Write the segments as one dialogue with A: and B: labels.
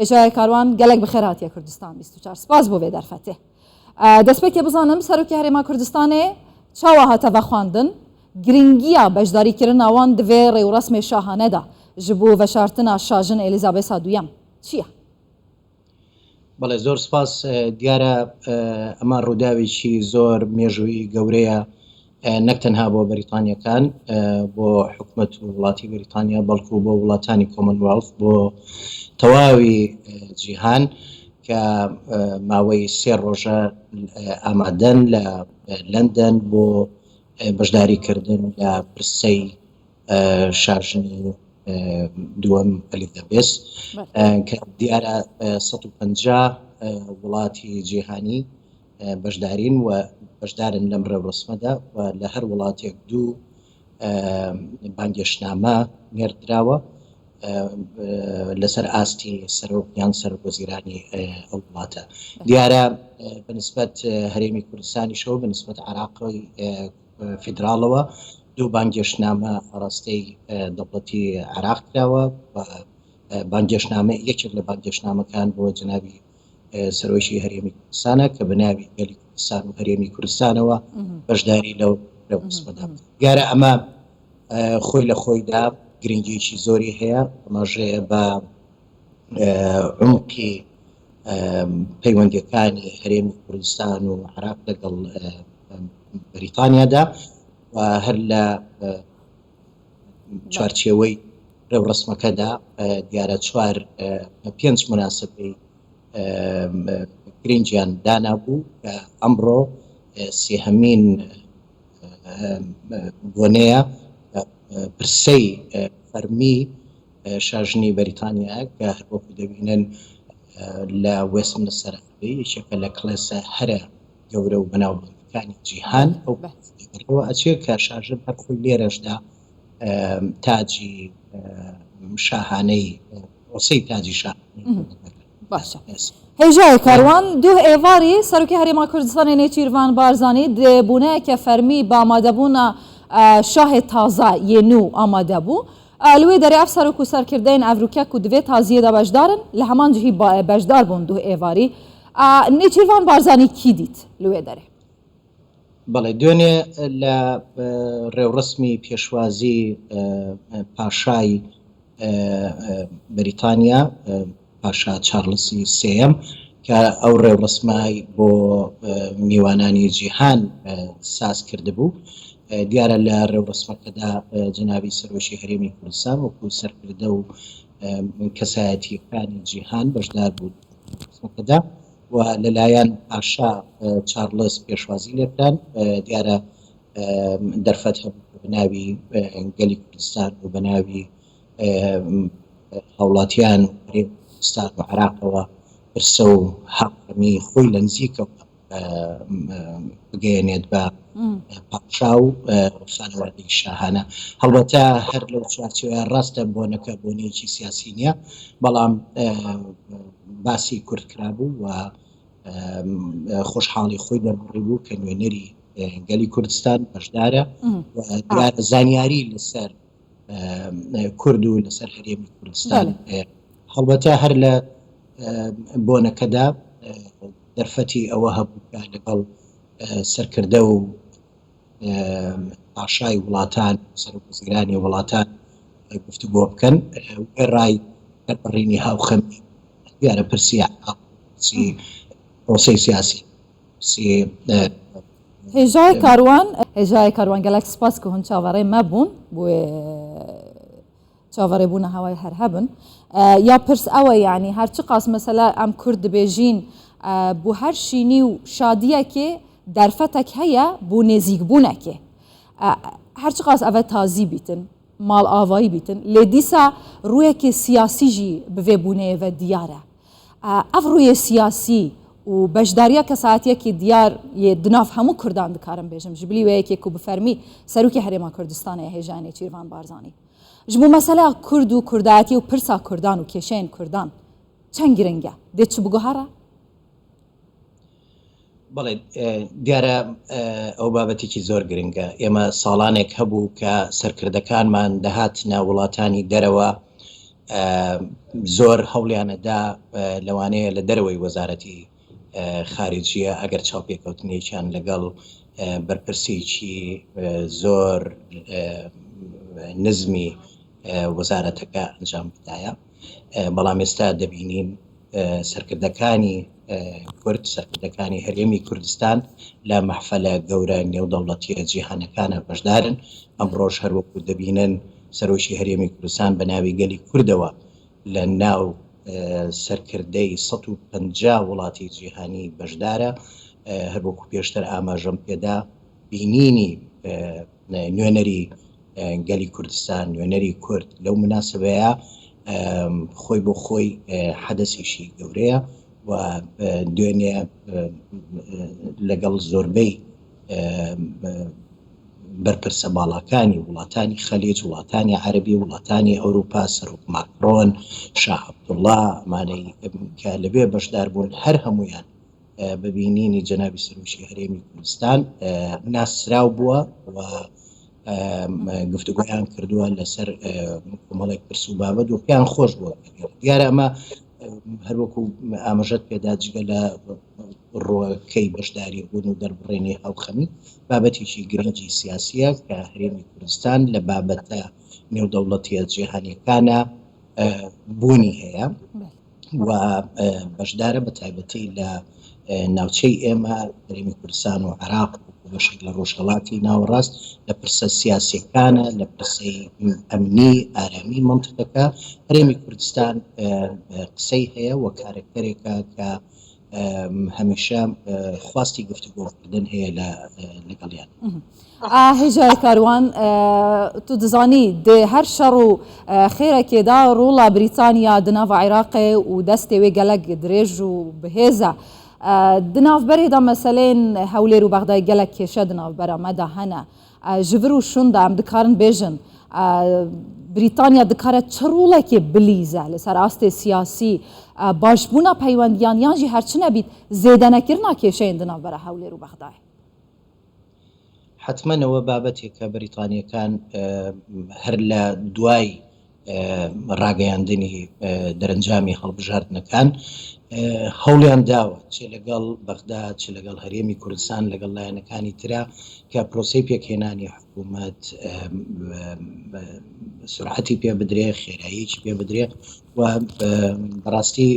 A: هێژایە کاروان گەلەک بەخێر هاتیە کوردستان 24 سپاس بۆ vê دەرفەتێ. دەستپێکێ بزانم سەرۆکی هەرێما کوردستانێ چاوا هاتە ڤەخواندن گرنگییا بەشداری کردنا وان di vê ڕێوڕەسمێ شاهانەدا ji بۆ ڤەشارتنا شاژن ئێلیزابێسا دویەم چییە؟
B: بەڵێ زۆر سپاس دیارە ئەمە ڕووداوێکی زۆر مێژووی گەورەیە نەک تەنها بۆ بەریتانیەکان بۆ حکومەت و وڵاتی بەریتانیا بەڵکو بۆ وڵاتانی کۆمنواڵف بۆ تەواوی جیهان کە ماوەی سێ ڕۆژە ئامادەن لە لەندەن بۆ بەشداریکردن لە پرسەی شاژنی دووەم ئەلیزابێس کە دیارە 150 وڵاتی جیهانی بەشدارین و بەشدارن لەم ڕێوڕسمەدا و لە هەر وڵاتێک دوو بانگێشتنامە نێردراوە لەسەر ئاستی سەرۆک یان سەرۆک وەزیرانی ئەو وڵاتە. دیارە بەنسبەت هەرێمی کوردستانیشەوە بەنسبەت عراقی فیدراڵەوە دوو بانگێشتنامە ئاراستەی دەوڵەتی عێراق کراوە و بانگێشتنامە یەکێک لە بانگێشتنامەکان بۆ جەنابی سەرۆکی هەرێمی کوردستانە کە بە ناوی گەلی کوردستان و هەرێمی کوردستانەوە بەشداری لەو ڕێوڕەسمەدا بکات. دیارە ئەمە خۆی لە خۆیدا گرنگیەکی زۆری هەیە، ئاماژەیە بە عومقی پەیوەندیەکانی هەرێمی کوردستان و عێراق لەگەڵ بەریتانیادا و هەر لە چوارچێوەی ڕێوڕەسمەکەدا دیارە چوار پێنج مناسبەی گرنگیان دانابوو کە ئەمڕۆ سێهەمین بۆنەیە پرسەی فەرمی شاژنی بەریتانیا کە هەروەکو دەبینن لە وێستمنستەر یەکێکە لە کڵێسە هەرە گەورە و بەناوبانگەکانی جیهان ئەو بەڕێوە ئەچێ کە شاژن هەر خۆی لێرەشدا تاجی شاهانەی پرۆسەی تاجی شاهانەی
A: باشە هێژای کاروان دوه ئێواری سەرۆکی هەرێما کوردستانی نێچیرڤان بارزانی بوونەیەکە فەرمی بە ئامادەبوونە شاهێ تازە یێ نوو ئامادە بوو لوێ دەرێ ئەف سەرۆک و سەرکردەین ئەڤروکە کو دوێ تازیەدا بەشدارن لە هەمان جهی بەشدار بوون دوه ئێواری نێچیرڤان بارزانی کی دیت لوێ دەرێ؟
B: بەڵێ دوێنێ لە ڕێوڕەسمی پێشوازی پاشای بەریتانیا پاشا چارلسی سێیەم کە ئەو ڕێوڕەسمای بۆ میوانانی جیهان ساز کردبوو دیارە لە ڕێوڕەسمەکەدا جەنابی سەرۆکی هەرێمی کوردستان وەکو سەرکردە و کەسایەتیەکانی جیهان بەشدار بوو ڕێوڕەسمەکەدا و لەلایەن پاشا چارلس پێشوازی لێکران دیارە دەرفەت هەبوو بە ناوی گەلی کوردستان و بە ناوی هاوڵاتیان و هەرێمی کوردستان و عێراقەوە پرسە و هاوخەمی خۆی لە نزیکەوە بگەیەنێت بە پاشا و خانەوادەی شاهانە. هەڵبەتە هەر لەو چوارچێوەیە ڕاستە بۆنەکە بۆنەیەکی سیاسی نییە، بەڵام باسی کورد کرابوو و خۆشحاڵی خۆی دەربڕی بوو کە نوێنەری گەلی کوردستان بەشدارە و دیارە زانیاری لەسەر کورد و لەسەر هەرێمی کوردستان هەڵبەتە هەر لە بۆنەکەدا دەرفەتی ئەوە هەبوو کە لەگەڵ سەرکردە و پاشای وڵاتان سەرۆکوەزیرانی وڵاتان گفتوگۆ بکەن وێڕای دەربڕینی هاوخەمی دیارە پرسی عێراق پرسی پرۆسەی سیاسی پرسی
A: هێژای کاروان هێژای کاروان گەلەک سپاس کو هون چاوەڕێ مەبوون بۆ چاوەڕێ بوونە هەوای هەر هەبن یا پرس ئەوە یعنی هەر چ قاس مەسەلە ئەم کورد دبێژین بۆ هەر شینی و شادیەکێ دەرفەتەک هەیە بۆ نێزیکبوونەکێ هەر چ قاس ئەڤە تازی بیتن ماڵئاوایی بیتن لێ دیسا ڕوویەکی سیاسی ژی بڤێ بوونەیەڤە دیارە ئەڤ ڕوویێ سیاسی و بەشدارییا کەسایەتیەکی دیار یێ دناڤ هەموو کوردان دکارم بێژم ژ بلی وێ یەکێ کو بفەرمی سەروکی هەرێما کوردستانێ هێژا نێچیرڤان بارزانی ژ بو مەسەلەیا کورد و کوردایەتی و پرسا کوردان و کێشەیێن کوردان چەند گرنگە دێ چ بگوهەڕە؟
B: بەڵێ دیارە ئەو بابەتێکی زۆر گرنگە ئێمە ساڵانێک هەبوو کە سەرکردەکانمان دەهاتنە وڵاتانی دەرەوە. زۆر هەوڵیانەدا لەوانەیە لە دەرەوەی وەزارەتی خارجیە ئەگەر چاوپێکەوتنێکیان لەگەڵ بەرپرسێکی زۆر نزمی وەزارەتەکە ئەنجام بدایە بەڵام ئێستا دەبینین سەرکردەکانی کورد سەرکردەکانی هەرێمی کوردستان لە مەحفەلە گەورە نێودەوڵەتیە جیهانەکانە بەشدارن ئەمڕۆژ هەروەکو دەبینن سەرۆکی هەرێمی کوردستان بە ناوی گەلی کوردەوە لە ناو سەرکردەی 150 وڵاتی جیهانی بەشدارە هەروەکو پێشتر ئاماژەم پێدا بینینی نوێنەری گەلی کوردستان، نوێنەری کورد لەو مناسبەیە خۆی بۆ خۆی حەدەسێکی گەورەیە و دوێنێ لەگەڵ زۆربەی بەرپرسە باڵاکانی وڵاتانی خەلیج، وڵاتانی عەربی، وڵاتانی ئەوروپا، سەرۆک ماکرۆن، شا عەبدوڵڵا، ئەمانەی کە لەوێ بەشدار بوون هەر هەموویان بە بینینی جەنابی سەرۆکی هەرێمی کوردستان ناسراو بووە و گفتوگۆیان کردووە لەسەر کۆمەڵێک پرس و بابەت و پێیان خۆش بووە. دیارە ئەمە هەروەکو ئاماژەت پێدا جگە لە ڕۆکەی بەشداری بوون و دەربڕینی هاوخەمی بابەتێکی گرنگی سیاسیە کە هەرێمی کوردستان لە بابەتە نێودەوڵەتیە جیهانیەکانە بوونی هەیە و بەشدارە بە تایبەتی لە ناوچەی ئێمە هەرێمی کوردستان و عێراق و بەشێک لە ڕۆژهەڵاتی ناوەڕاست لە پرسە سیاسیەکانە لە پرسەی ئەمنی ئارامی مەنتیقەکە هەرێمی کوردستان قسەی هەیە و کارەکتەرێکە کە هەمیشە خواستی گفتوگۆکردن هەیە لەگەڵیان.
A: هێژای کاروان تو دزانی دێ هەر شەڕ و خێرەکێدا ڕۆڵا بریتانیا دناڤ عیراقێ و دەستێ وێ گەلەک درێژ و بهێزە. دناڤ بەرێدا مەسەلەێن هەولێر و بەغدای گەلەک کێشە دناڤ بەرا مەدا هەنە. ژ ڤر و شوندا ئەم دکارن بێژن بریتانیا دکارە چ ڕۆڵێکێ بلیزە لەسەر ئاستێ سیاسی باشبوونا پەیوەندیان یان ژی هەر چ نەبیت زێدەنەکردنا کێشەێن دناڤ بەرا هەولێر و بەغدای.
B: حەتمەن ئەوە بابەتێکە بەریتانییەکان هەر لە دوای ڕاگەیاندنی دەرەنجامی هەڵبژاردنەکان هەوڵیان داوە چ لەگەڵ بەغدا چ لەگەڵ هەرێمی کوردستان لەگەڵ لایەنەکانی ترا کە پرۆسەی پێکهێنانی حکوومەت سرعەتی پێ بدرێ خێراییەکی پێ بدرێ و بەڕاستی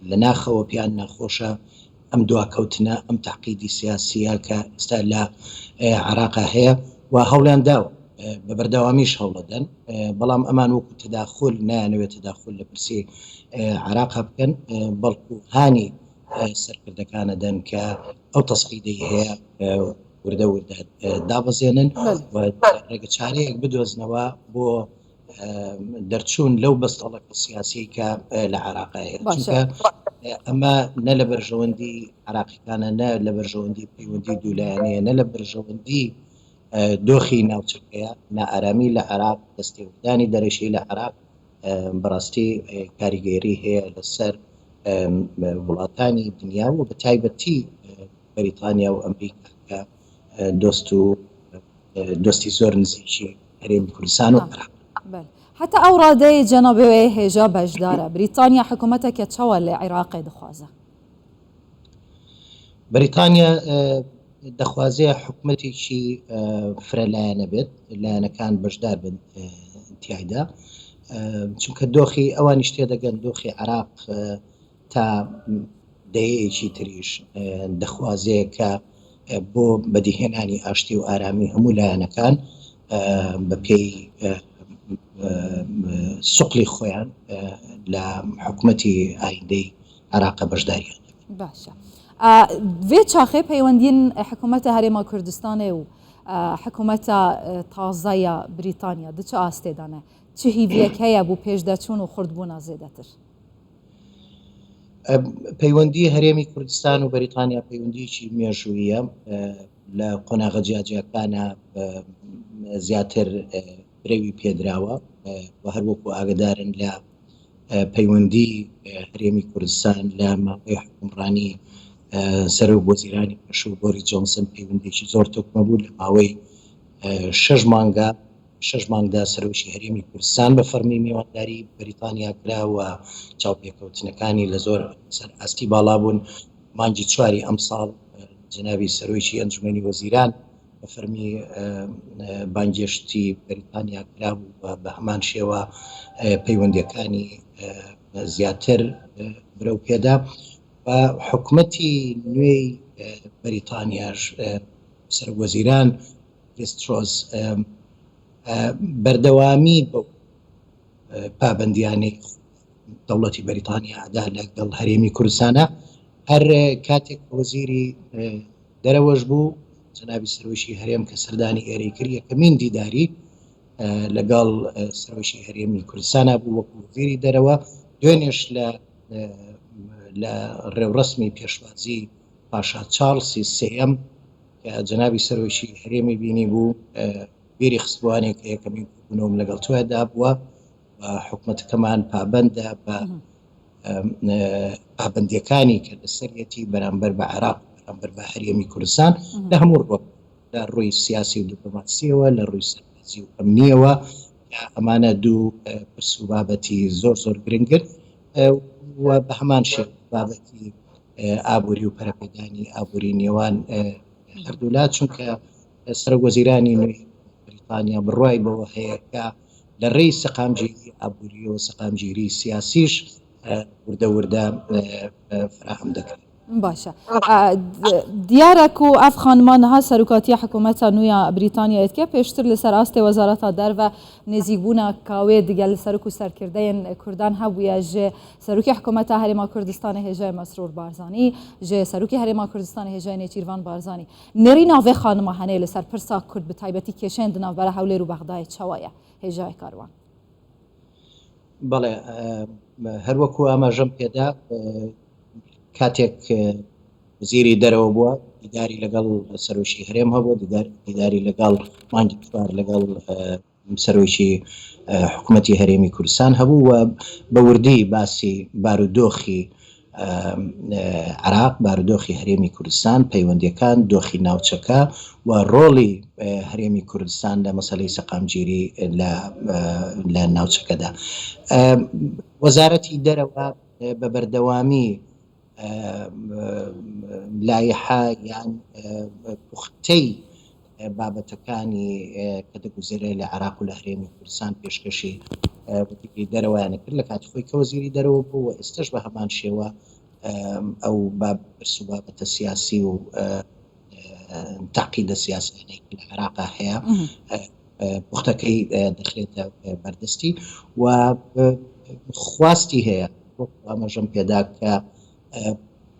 B: لە ناخەوە پێیان ناخۆشە ئەم دواکەوتنە، ئەم تەعقیدی سیاسییە کە ئێستا لە عێراقا هەیە و هەوڵیان داوە، بە بەردەوامیش هەوڵەدەن، بەڵام ئەمان وەکو تەداخول نایانەوێت تەداخول لە پرسی عێراقا بکەن، بەڵکو هانی سەرکردەکان ئەدەن کە ئەو تەسعیدەی هەیە وردە وردە دابەزێنن و ڕێگەچارەیەک بدۆزنەوە بۆ دەرچوون لەو بەستەڵەکە سیاسیەی کە لە عێراق هەیە، چونکە ئەمە نە لە بەرژەوەندی عراقیەکانە، نە لە بەرژەوەندی پەیوەندی دوولایەنەیە، نە لە بەرژەوەندی دۆخی ناوچەکەیە. نائارامی لە عێراق، دەستێوەردانی دەرەکی لە عێراق بەڕاستی کاریگەری هەیە لەسەر وڵاتانی دنیا و بە تایبەتی بەریتانیا و ئەمریکا کە دۆست و دۆستی زۆر نزیکی هەرێمی کوردستان و عێراق.
A: بەلێ هەتا ئەو ڕادەی جەنابێ وێ هێژا بەشدارە، بریتانیا حکوومەتەکە چاوا لە عیراقێ دخوازە؟
B: بریتانیا دەخوازێ حکومەتێکی فرەلایەنە بێت، لایەنەکان بەشدار بن تیایدا، چونکە دۆخی ئەوانیش تێدەگەن دۆخی عێراق تا دەیەیەکی تریش دەخوازێ کە بۆ بەدیهێنانی ئاشتی و ئارامی هەموو لایەنەکان بە پێی سوقلی خۆیان لە حکومەتی ئایندەی عێراقە بەشداریان هەبێت.
A: باشە ڤێ چاخێ پەیوەندیێن حکوومەتە هەرێما کوردستانێ و حکوومەتە تازەیا بریتانیا د چ ئاستێدانە؟ چ هیڤیەک هەیە بوو پێشدەچوون و خورتبوونا زێدەتر؟
B: پەیوەندی هەرێمی کوردستان و بەریتانیا پەیوەندیکی مێژوویە لە قۆناغە جیاجیاکانە زیاتر برەوی پێدراوە و هەروەکو ئاگدارن لە پەیوەندی هەرێمی کوردستان لە ماوەی حکومڕانی سەرۆک وەزیرانی پێشوو بۆری جۆنسن پەیوەندێکی زۆر تۆکمە بوو لە ماوەی شەش مانگە. شەش مانگدا سەرۆکی هەرێمی کوردستان بە فەرمی میوانداری بەریتانیا کرا و چاوپێکەوتنەکانی لە زۆر سەر ئاستی باڵا بوون. مانگی چواری ئەمساڵ جەنابی سەرۆکی ئەنجومەنی وەزیران بە فەرمی بانگێشتی بەریتانیا کرابوو و بە هەمان شێوە پەیوەندیەکانی زیاتر برەو پێدا و حکومەتی نوێی بەریتانیاش سەرۆک وەزیران لیز ترۆس بەردەوامی بەو پابەندیانەی دەوڵەتی بەریتانیا ئەدا لەگەڵ هەرێمی کوردستانە هەر کاتێک وەزیری دەرەوەش بوو جەنابی سەرۆکی هەرێم کە سەردانی ئێرەی کرد یەکەمین دیداری لەگەڵ سەرۆکی هەرێمی کوردستانە بوو وەکو وەزیری دەرەوە دوێنێش لە لە ڕێوڕسمی پێشوازی پاشا چارڵسی سێیەم کە جەنابی سەرۆکی هەرێمی بینی بوو بیری خستبووانێ کە یەکەمین کۆبوونەوەم لەگەڵ تۆدا بووە و حکومەتەکەمان پابەندە بە پابەندیەکانی کە لەسەریەتی بەرامبەر بە عێراق بەرامبەر بە هەرێمی کوردستان لە هەموو ڕووەک لە ڕووی سیاسی و دیپلۆماسیەوە لە ڕووی سەربازی و ئەمنیەوە ئەمانە دوو پرس و بابەتی زۆر زۆر گرنگن و بە هەمان شێوە بابەتی ئابووری و پەرەپێدانی ئابووری نێوان هەردوولا چونکە سەرۆک وەزیرانی نوێی بەریتانیا بڕوای بەوە هەیە کە لە ڕێی سەقامگیری ئابووریەوە سەقامگیری سیاسیش وردە وردە فراهەم دەکرێت.
A: باشە دیارە کو ئەف خانما نها سەرۆکاتیە حکوومەتە نویا بریتانیایە دکە پێشتر لەسەر ئاستێ وەزارەتا دەرڤە نێزیکبوونا کاوێ دگەل سەرۆک و سەرکردەیەن کوردان هەبوویە ژ سەرۆکی حکوومەتە هەرێما کوردستانێ هێژای مەسرور بارزانی ژ سەرۆکی هەرێما کوردستانێ هێژای نێچیرڤان بارزانی نێریناڤێ خانما هەنێ لەسەر پرسا کورد بە تایبەتی کێشەیەن د ناڤبەرا هەولێر و بەغدایێ چەوایە هێژای کاروان؟
B: بەڵێ هەروەکو ئاماژەم پێدا کاتێک وەزیری دەرەوە بووە دیداری لەگەڵ سەرۆکی هەرێم هەبوو دیداری لەگەڵ مانگی چوار لەگەڵ سەرۆکی حکوومەتی هەرێمی کوردستان هەبوو و بە وردی باسی بارودۆخی عێراق، بارودۆخی هەرێمی کوردستان، پەیوەندییەکان، دۆخی ناوچەکە و ڕۆڵی هەرێمی کوردستان لە مەسەلەی سەقامگیری لە ناوچەکەدا. وەزارەتی دەرەوە بە بەردەوامی لایحە یان پوختەی بابەتەکانی کە دەگوزەرێ لە عێراق و لە هەرێمی کوردستان پێشکەشی وەزیری دەرەوەیان کرد لە کاتی خۆی کە وەزیری دەرەوە بوو و ئێستش بە هەمان شێوە ئەو پرس و بابەتە سیاسی و تاقیدە سیاسیانەی کە لە عێراقا هەیە پوختەکەی دەخرێتە بەردەستی و خواستی هەیە ئاماژەم پێدا کە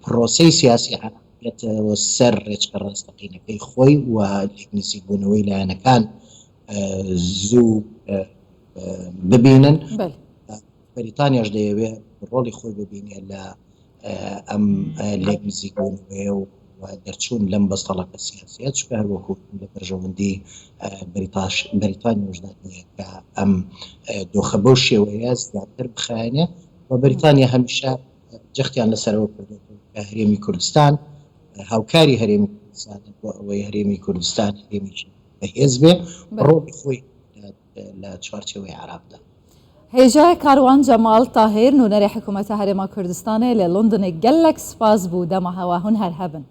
B: پرۆسەی سیاسی عێراق بێتەوە سەر ڕێچکە ڕاستەقینەکەی خۆی و لێک نزیکبوونەوەی لایەنەکان زوو ببینن. بەریتانیاش دەیەوێت ڕۆڵی خۆی ببینێت لە ئەم لێک نزیکبوونەوەیە و دەرچوون لەم بەستەڵەکە سیاسیە چونکە هەروەکو لە بەرژەوەندی بەریتانیاشدا نییە کە ئەم دۆخە بەو شێوەیە زیاتر بخایەنێ و بەریتانیا هەمیشە جەختیان لەسەرەوە کردووە کە هەرێمی کوردستان هاوکاری هەرێمی کوردستان بۆ ئەوەی هەرێمی کوردستان هەرێمێکی بەهێز بێ ڕۆڵی خۆی لە چوارچێوەی عێراقدا.
A: هێژای کاروان جەماڵ تاهیر نوونەری حکوومەتە هەرێما کوردستانێ لە لۆندنێ گەلەک سپاس بوو دەما هەوا هون هەر هەبن.